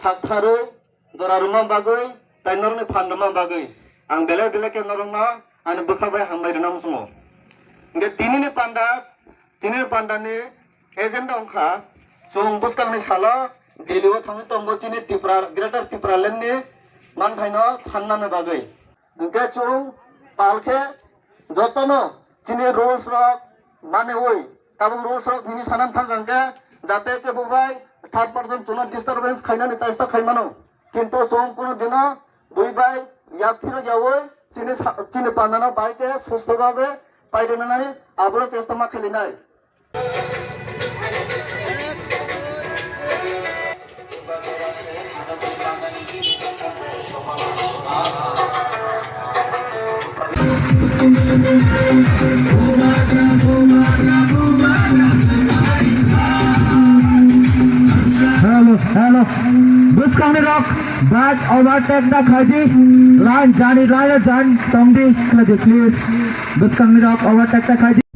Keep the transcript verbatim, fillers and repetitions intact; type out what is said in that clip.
Tharwi jora rwma bagwi tai norokni phan rwma bagwi ang belai belai khe norokno ani bwkha bai hambai rwna muchungo. Hwnkhe tinini panda, tinini pandani agenda wngkha chwng bwskangni salo Delhi o thangwi tongo chini Tripura, Greater Tipraland ni manthaino sannani bagwi. Hwnkhe chwng pal khe jotono chini rules rok maniwi, tabuk rules rok nini sanam thang khe jate kebo bai third person chwngno disturbance khainani chesta khai mano. Kintu chwng kunu dino bui bai yak phiro yawi chini sa-, chini pandano bai khe susto babe paidonani aboro chesta ma khelinai. Hello, hello. Bwskangni rok bike overtake da khaidi. Line jani line jan tongdi khaidi, please. Bwskangni rok overtake da khaidi.